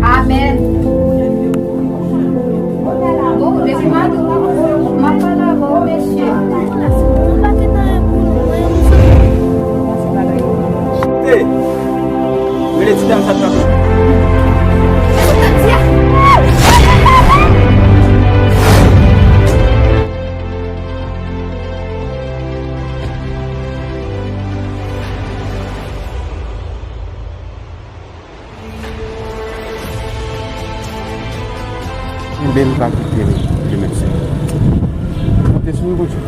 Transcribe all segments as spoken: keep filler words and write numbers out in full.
Amèn. Oh, depi maten, m ap pale avè w, mesye. Hey! Rele ti dam sa t frape. Kenbe m pa kite l, Klemens. Konte sou nou, Bondye.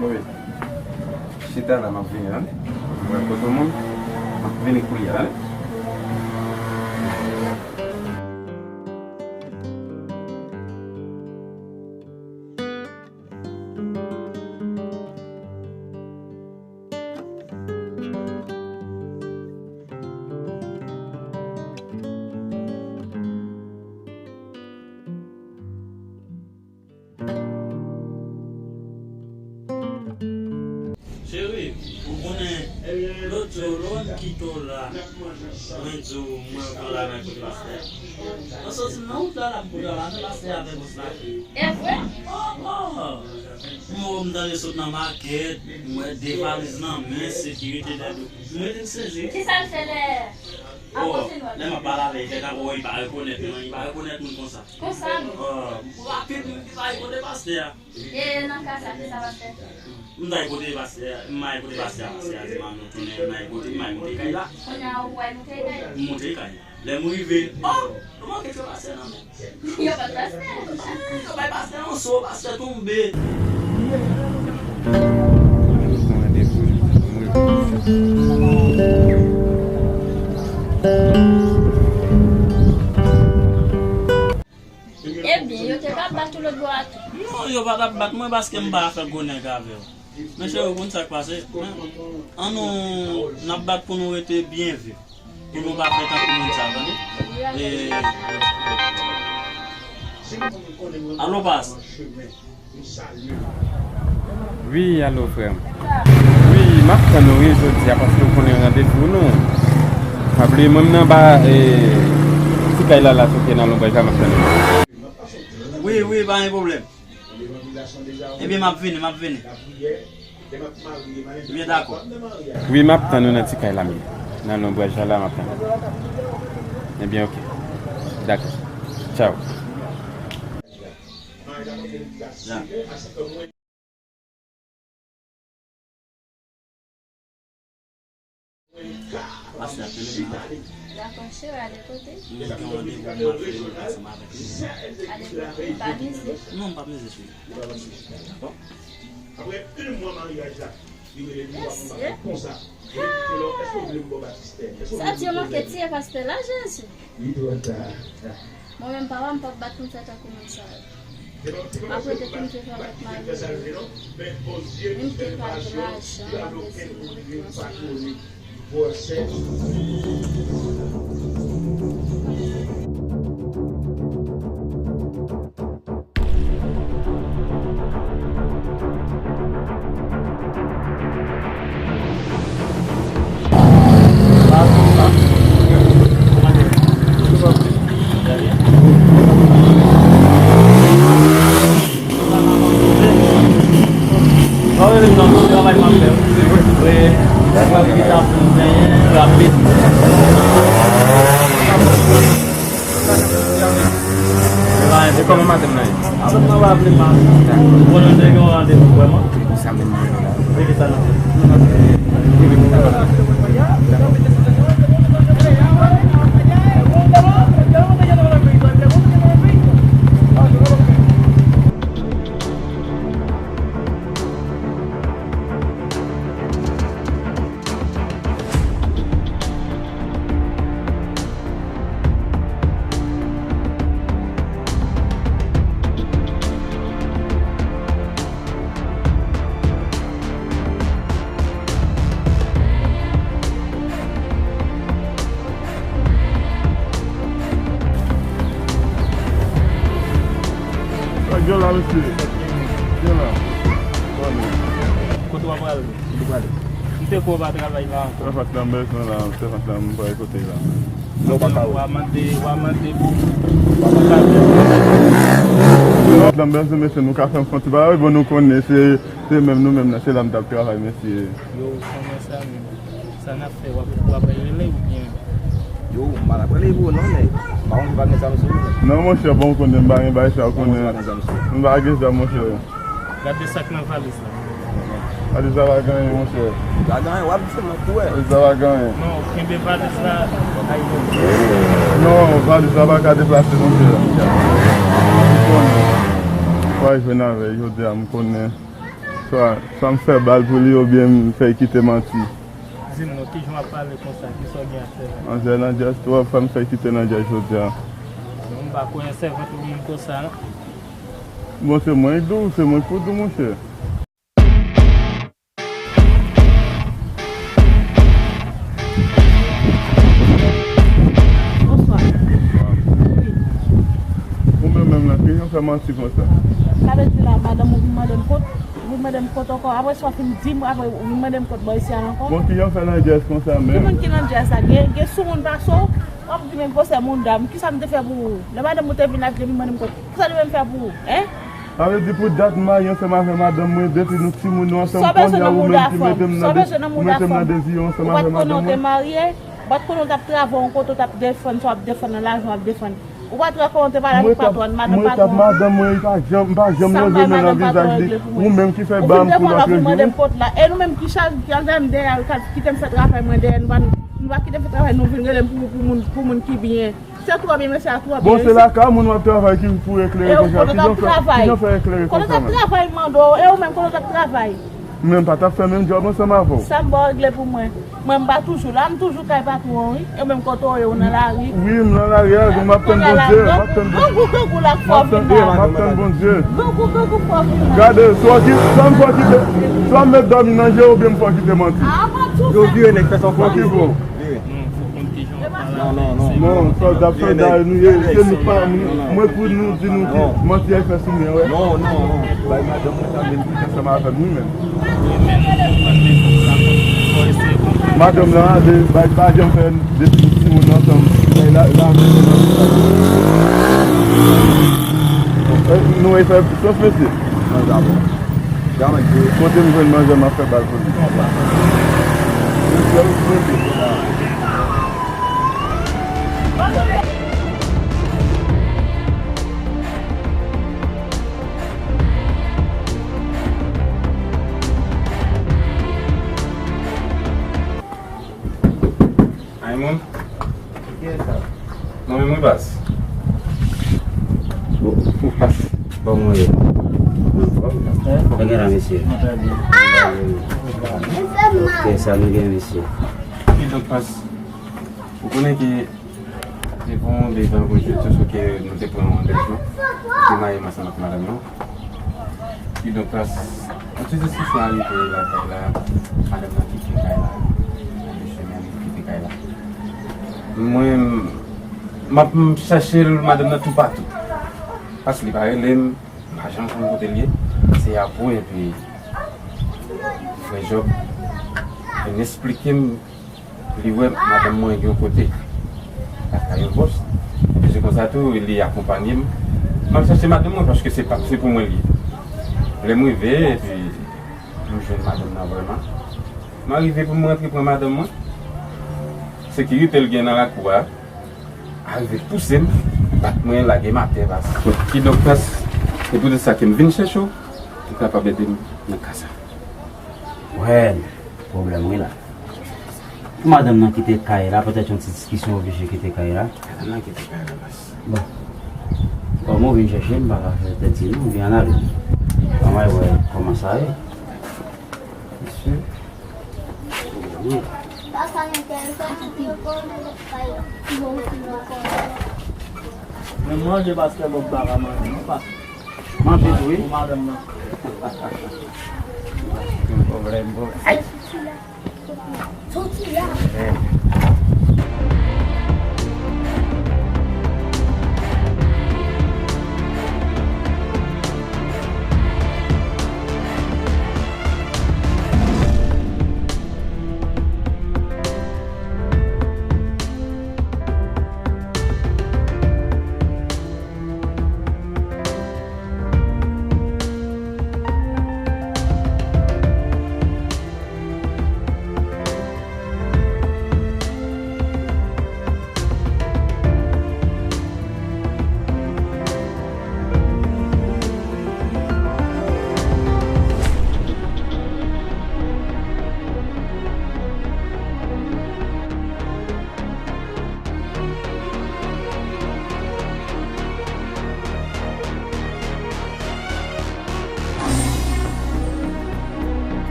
Move. Chita la, m ap vini, tande. Mwen kote moun, m ap vini kounye a, tande. Cheri, ou konnen, lòt jou, lè w kite w la, mwen di w, mwen pran lajan kote pastè a. Mwen soti nan wout la, l ap kote lajan pastè a avèk bòs la. E vre? Oh, oh! Mwen wè m tande sot nan makèt, m wè de valiz nan men, sekirite dèyè do. Mwen te sezi. Kisa l fè lè... Oh, lè m ap pale avè l, kèk ankò, li pa rekonèt mwen, li pa rekonèt moun konsa. Konsa, non? Oh, rapid, li pa rekonèt pastè a. E nan ka sa, kisa pastè fè? M t al kote pastè a, m al kote pastè a, pastè a di m al nou tounen, m al kote, m al monte kay la. Kounye a, ou pral monte kay? M monte kay. Lè m rive, oh! Nou manke tire pastè nan men. Yo bat pastè. Yo bay pastè yon so, pastè tonbe. Mwen pran randevou, mwen. Ebyen, yo te ka bat ou lòt bò a tou. Non, yo pa t ap bat mwen paske m pa fè gwo nèg avè yo. Men cheri, ou konn sa k pase? Men, an nou, n ap bat pou nou rete byen viv. Pou nou pa fè tankou moun sa, tande? E, alo, pas. Wi, alo, frè m. Wi, m ap tann ou, wi, jodi a, paske ou konnen randevou nou. Pa bliye, mwen, m nan ba, e, ti kay la, la, sou pye nan lonbraj la, m ap tann ou. Wi, wi, pa gen pwoblèm. Ebyen, m ap vini, m ap vini. Ebyen, dakò. Wi, m ap tann ou nan ti kay la menm. Nan lonbraj la, la, m ap tann ou. Ebyen, oke. Dakò. Tchaw. Ya. Pastè ap rele m la. Dakò, cheri, ale kote? M gen yon randevou, m ap rele l ansanm avèk li. Ale kote? Ou pa mize? Non, m p ap mize sou li. Dakò? Mesye! Ha! Sa di yo manke tiye pastè la, Jezi! Mwen menm, papa m p ap bat pou m fè tankou moun sa yo. M ap rete pou m te fè avèk mari m. Menm ke pa gen lajan, m ap deside rete ansanm avè l. E kòman madanm nan ye? Madanm nan pa vle mal. Dakò. Bon, nou te gen yon randevou vrèman. Sa menm mwen la. Wi, ki sa nan fè? Vin la, mesye. Vin la. Konnen. Kote w ap prale? Kote w prale? M te kwè w pa travay la ankò. Sèvant la, m bezwen la. Sèvant la, m pa kote la. Non, w pa ka wè. W a mande, w a mande pou, pou bagay. Sèvant la, m bezwen, mesye, nou ka fè m fon ti bagay. Bon, nou konnen se, se menm nou menm nan, se la m t ap travay, mesye. Yo, kòman sa menm? Sa n ap fè, w ap, w ap rele oubyen? Yo, m pa t ap rele pou non, men pa konn si w pa gen zam sou ou, men. Non, monchè, bon, ou konnen m pa gen bagay sa, ou konnen. Ou pa gen zam sou ou. M pa gen zam, monchè. Gade sa k nan valiz la. Valiz la pa gen anyen, monchè. Pa gen anyen, w ap di m, m ap wè. Valiz la pa gen anyen. Non, kenbe valiz la. Non, valiz la pa ka deplase, monchè. M konnen. Ou pa jwenn avè l, jodi a, m konnen. Swa, swa m fè bal pou li, oubyen m fè l kite manti. Di m non, kijan w ap pale konsa, kisa w gen ak sèvant? Manzè nan djaz twòp, fè m fè l kite nan djaz jodi a. Non, m pa kwè sèvant yon moun konsa, non. Bon, se mwen k di w, se mwen k pou di w, monchè. Bonswa. Wi. Ou menm menm la, kijan w fè manti konsa? Sa vle di la, madanm ou vin mande m kont, ou vin mande m kont ankò. Apre sa w fin di m, apre ou vin mande m kont bò isi a ankò. Bon, kijan w fè nan djaz konsa menm? Ki moun ki nan djaz la? Gen, gen soumoun pase w, w ap di men gwosè moun dam. Kisa m te fè pou ou? Lè madanm ou te vin la, li te vin mande m kont. Kisa li menm fè pou ou? Hein? Sa vle di pou dat m marye ansanm avè madanm mwen, depi nou timoun nou ansanm, kounye a ou menm ki mete m nan de-, ou mete m nan dezi yo ansanm avè madanm mwen. Ou pa t konnen w te marye, ou pa t konnen w t ap travay yon kote, w t ap defann sa w ap defann nan lajan w ap defann. Ou pa t wè kòman w te pale avèk patwòn, madanm patwòn. Mwen t ap madanm mwen, li pa janm, m pa janm leve men nan vizaj li. Ou menm ki fè ba m kou lòt jou. Ou vin devan la pou mande m kont la. E nou menm ki chal-, ki al dèyè m dèyè, ki kite m fè travay mwen dèyè, nou pa, nou pa kite m fè travay, nou vin rele m pou, pou moun, pou moun ki byen. Se twò byen, mesye a twò byen. Bon, se lakay moun w ap travay ki pou eklere konsa. Kijan fè, kijan fè eklere konsa menm? Kote w t ap travay, m mande w, e ou menm, kote w t ap travay? Mwen pa t ap fè menm djòb ansanm avè w. Sa m ba w regle pou mwen. Mwen, m pa toujou la, m toujou kay patwon, wi. E menm kote w ye, w nan lari. Wi, m nan lari a, m ap tann Bondye, m ap tann Bondye. Grangou, grangou la k fè w vin la. M ap tann Bondye. Grangou, grangou fè w vin la. Gade, swa ki, swa m fè w kite, swa m mèt dòmi nan je w oubyen m fè w kite manti. A, manti w fè. Yo vire nèg fè sa w fè. Fò ki bon. Non, fò konn kijan w pale. Non, non, non. Non, sòlda, sòlda nou ye, se nou pa, mwen pou nou di nou ki manti a fè sou mwen, wè. Non, non, non. Bay madanm mwen sa, vin kite ansanm avè m, wi, menm. Madanm nan, ale, bay pa janm fè depi nou timoun ansanm. Bay la, la, nou e fè sòs, mesye. Kote m jwenn manzè, m ap fè bal pou li. Ay, moun. Mwen menm wi baz. Ou, ou pas. Bon, mwen ye. Mwen gen la, mesye. Ok, sa nou gen, mesye. Kidonk pas. Ou konnen ke devan devan Bondye tou, sou ke nou te pran yon angajman. Te marye m ansanm ak madanm nan. Kidonk, pas, yon ti diskisyon rive lakay la, madanm nan kite kay la. Yon ti semenn li kite kay la. Mwen, m ap, m chache l, madanm nan toupatou. Pas li pa rele m, m pa janm konn kote l ye. Se apre, epi frè Jòb vin esplike m li wè madanm mwen yon kote, lakay yon bòs. Epi se konsa tou, li akonpanye m. M al chache madanm mwen, paske se pa, se pou mwen li ye. Lè m rive, epi m jwenn madanm nan vrèman. M arive pou m rantre pran madanm mwen. Sekirite l gen nan lakou a, arive pouse m, bat mwen, lage m atè, baz. Kidonk, pas, se pou di sa ke m vin chèche w, pou w kapab ede m nan ka sa. Wè, pwoblèm wi la. Pou madanm nan kite kay la, petèt yon ti diskisyon oblije kite kay la. Madanm nan kite kay la, baz. Bon. Kòman w vin chèche m, m pa ka fè tèt di nou, vin ann ale. Ann al wè kòman sa ye. Mesye. Pwoblèm wi. Men manje paske bon pa ka manje, non, paske. Manje tou, wi. Pou madanm nan. Gen pwoblèm, bon. Ay! Soti la.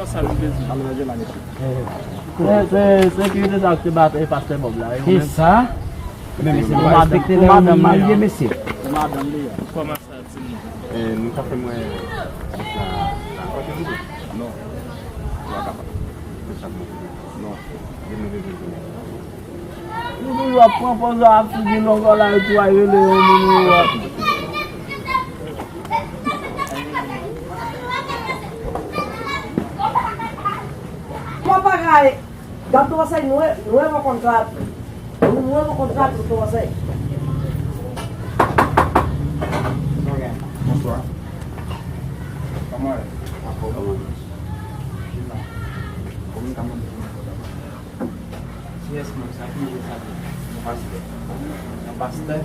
Sa nou bezwen. Se, se, sekirite sa k te bat e pastè Bob la, e ou menm? Ki sa? Men mesye, nou pa respekte lè yon nonm marye, mesye. Pou madanm li a. Kòman sa, timoun? E, nou ka fè mwen, la, la, kote nou? Non. Nou pa kapab. Se sa k mwen di. Non. Vin nou bezwen tounen. Ou toujou ap pran pòz la, ap figi longo la, epi w al rele yon moun ou ap. Mwen pa ka, Doctor Marcel, nou, nou revoke kontra. Nou, nou revoke kontra, Doctor Marcel. Bonswa. Kòman w ye? Kòman w ye? Kòman w ye? Kiyès moun sa? Ki moun sa? Yon pastè. Yon pastè?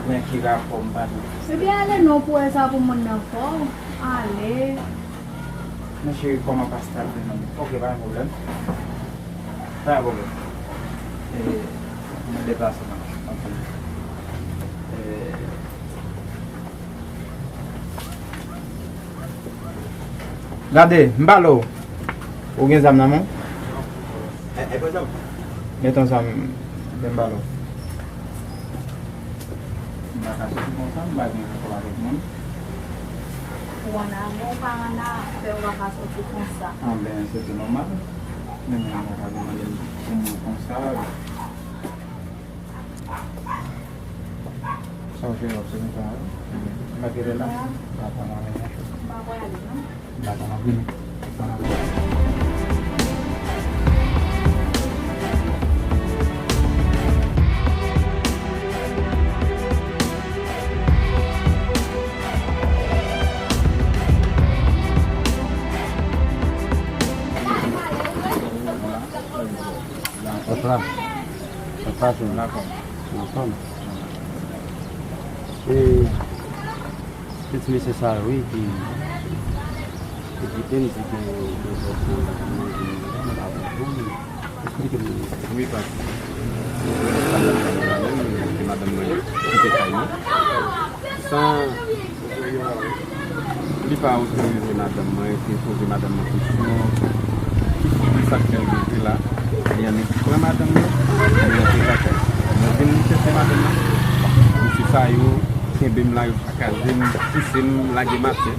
Men ki rapò m pa di? Ebyen, ale non, pou wè sa pou moun nan fè w. Ale. Men cheri, kòman pastè ap vin nan men? Ok, pa gen pwoblèm. Pa gen pwoblèm. E, mwen deplase nan men. Ok. E, Gade, m pale w. Ou gen zam nan men w? E, e, pran zam. Met yon zam, ben m pale w. M pa ka soti konsa, m pa gen rapò avèk moun. Ou ann amou, ou pa ann afè, ou pa ka soti konsa. Anben, se tou nòmal. Men mwen pa ka mande l pou moun konsa. Sa w fè w ap sou konsa a wi? Malgre lè la, m pa konn anyen. M pa konn anyen, non. M pa konn anyen. Sa va? Sa va, cheri? Anfòm. Anfòm. E, se ti mesye sa yo, wi, ki, ki kite m, di ke yo fè manje, m pa konprann. Eksplike m. Wi, pas. Se madanm mwen kite kay mwen. Sa, li pa otorize madanm mwen, te poze madanm mwen kesyon. Ki sa k fè l rive la? Li annik pran madanm mwen, li antre lakay. Mwen vin chèche madanm nan. Mesye sa yo kenbe m la, yo sakaze m, pouse m, lage m atè.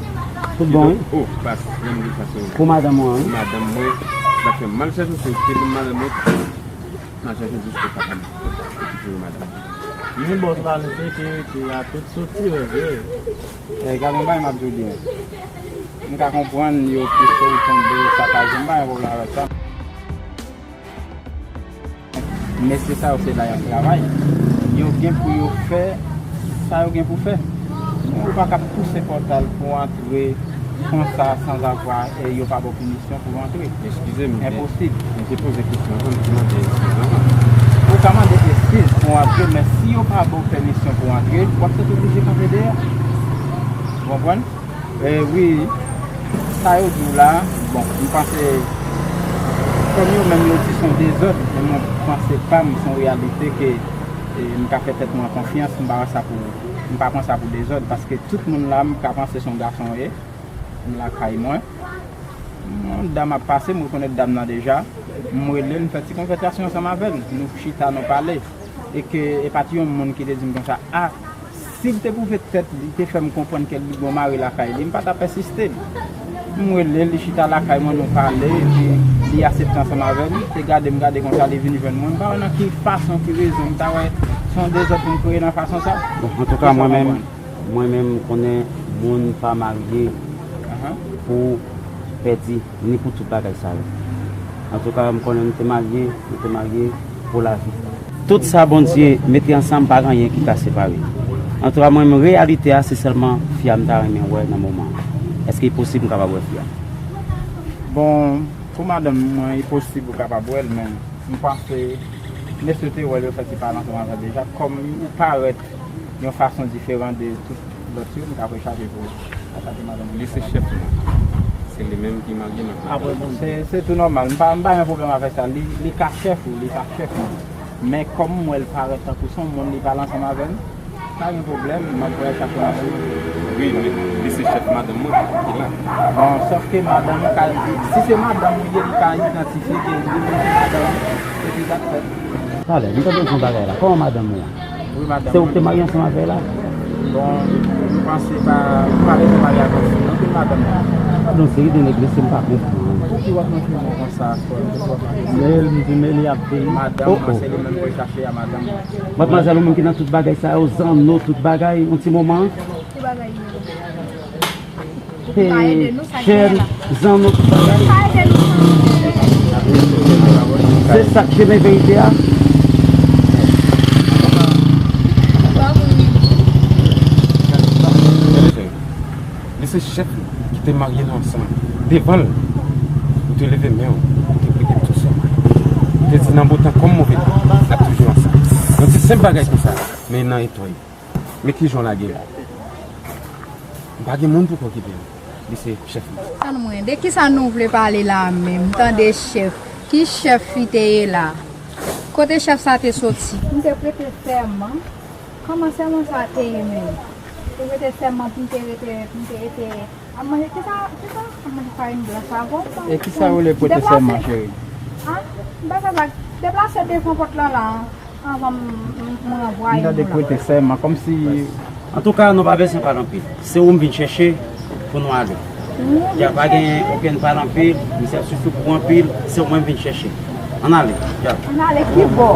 Tout bon, wi? Oh, pas, menm li sa se pou madanm mwen, wi. Pou madanm mwen, sa fè m mal chèche soti pou madanm mwen. M al chèche jis pou papa m. Pou madanm. Men bòs la, nou sekirite a tout soti, wi. E, gade yon bagay m ap di w byen. M ka konprann yo pouse w tonbe, sakaje m, pa gen pwoblèm avèk sa. Mesye sa yo se la y ap travay. Yo gen pou yo fè sa yo gen pou fè. Ou pa ka pouse pòt la pou antre konsa sanzavwa e yo pa ba w pinisyon pou w antre. Eskize m, men enposib. M te poze kesyon an, m te mande eskiz anvan. Ou ka mande eskiz pou w antre, men si yo pa ba w pèmisyon pou w antre, w ap sot oblije kanpe deyò. Ou konprann? E, wi, sa yo di w la, bon, m panse, kòm yo menm yo di se yon dezòd, men mwen panse pa m, se yon reyalite ke, e, m ka fè tèt mwen konfyans, m pa wè sa pou, m pa pran sa pou dezòd, paske tout moun la, m ka panse se yon gason ye, m lakay mwen. Yon dam ap pase, m rekonèt dam nan deja, m rele l, m fè ti konvèsasyon ansanm avè l, nou chita, nou pale, e ke, e pa t yon moun ki te di m konsa, a, Si l te pwouve tèt li, te fè m konprann ke li gon mari lakay li, m pa t ap pèsiste. M rele l, li chita lakay mwen, nou pale, epi li aksepte ansanm avè m. Li te gade m gade konsa, li vin jwenn mwen. M pa wè nan ki fason, ki rezon, m ta wè se yon dezòd pou m kreye nan fason sa. Bon, antouka, mwen menm, mwen menm, m konnen moun pa marye pou pèdi, ni pou tout bagay sa yo. Antouka, m konnen nou te marye, nou te marye pou lavi. Tout sa Bondye mete ansanm, pa gen anyen ki ka separe. Antouka, mwen menm, reyalite a, se sèlman fi a m ta renmen wè nan moman an. Èske li posib m kapab wè fi a? Bon, pou madanm mwen, li posib ou kapab wè l, men m panse mesye te wè l, yo fè ti pale ansanm avè l deja. Kòm ou parèt yon fason diferan de tout lòt yo, m t ap rechaje pou ou. Sa se madanm mwen. Li se chèf mwen. Se li menm ki marye m ak madanm mwen. Se, se tou nòmal. M pa, m pa gen pwoblèm avèk sa. Li, li ka chèf ou, li pa chèf mwen. Men kòm m wè l parèt tankou se yon moun, li pale ansanm avè m, Pa gen pwoblèm, m ap voye chache madanm mwen. Wi, men li se chèf madanm mwen ki la. Bon, sòf ke madanm mwen ka, si se madanm li ye, li ka idantifye ke li menm se madanm mwen, epi sa k fèt. Talè, m tande w di yon bagay la. Kòman madanm ou an? Wi, madanm mwen. Se ou ki te marye ansanm avè l la? Bon, m panse pa, m pa bezwen marye ak anpil, anpil madanm. Ou pa gen yon seri de nèg mesye m pa konprann. Pou ki w ap montre mwen konsa, frè m? Pou ki w ap montre mwen? Mel, m di Meli ap peyi. Madanm mwen, se li menm pou chache a madanm mwen. Madmwazèl, ou menm ki nan tout bagay sa yo, zanno, tout bagay, yon ti moman. Pou bagay yo. Ou pa ede nou, sa ki la. Zanno, tout bagay. Ou pa ede nou, sa ki la. Se sa k chemen verite a. Li se chèf li ki te marye nou ansanm. Devan l, ou te leve men w, ou te prete l tout sèman. Ou te di nan bon tan kòm move tan, n ap toujou ansanm. Yon ti senp bagay konsa, men nan etway. Men kijan w lage l. M pa gen moun pou k okipe l. Li se chèf mwen. Tann mwen, de kisa nou vle pale la menm? M tande chèf. Ki chèf li te ye la? Kote chèf sa te soti? M te prete sèman. Kòman sèman sa te ye menm? M te prete sèman pou m te rete, pou m te rete ap manje. Kisa, kisa? Ap manje farin blan sa bon. E kisa w rele prete sèman, cheri? An? M pa fè vag. Deplase devan pòt lan la. Anvan m, m, m ranvwaye nou la. M tande prete sèman, kòmsi. Antouka, nou pa bezwen pale anpil. Se ou m vin chèche pou nou ale. Ya pa gen okenn pale anpil, misye ap soufri pou anpil, se ou mwen m vin chèche. Ann ale, ya. Ann ale ki bò?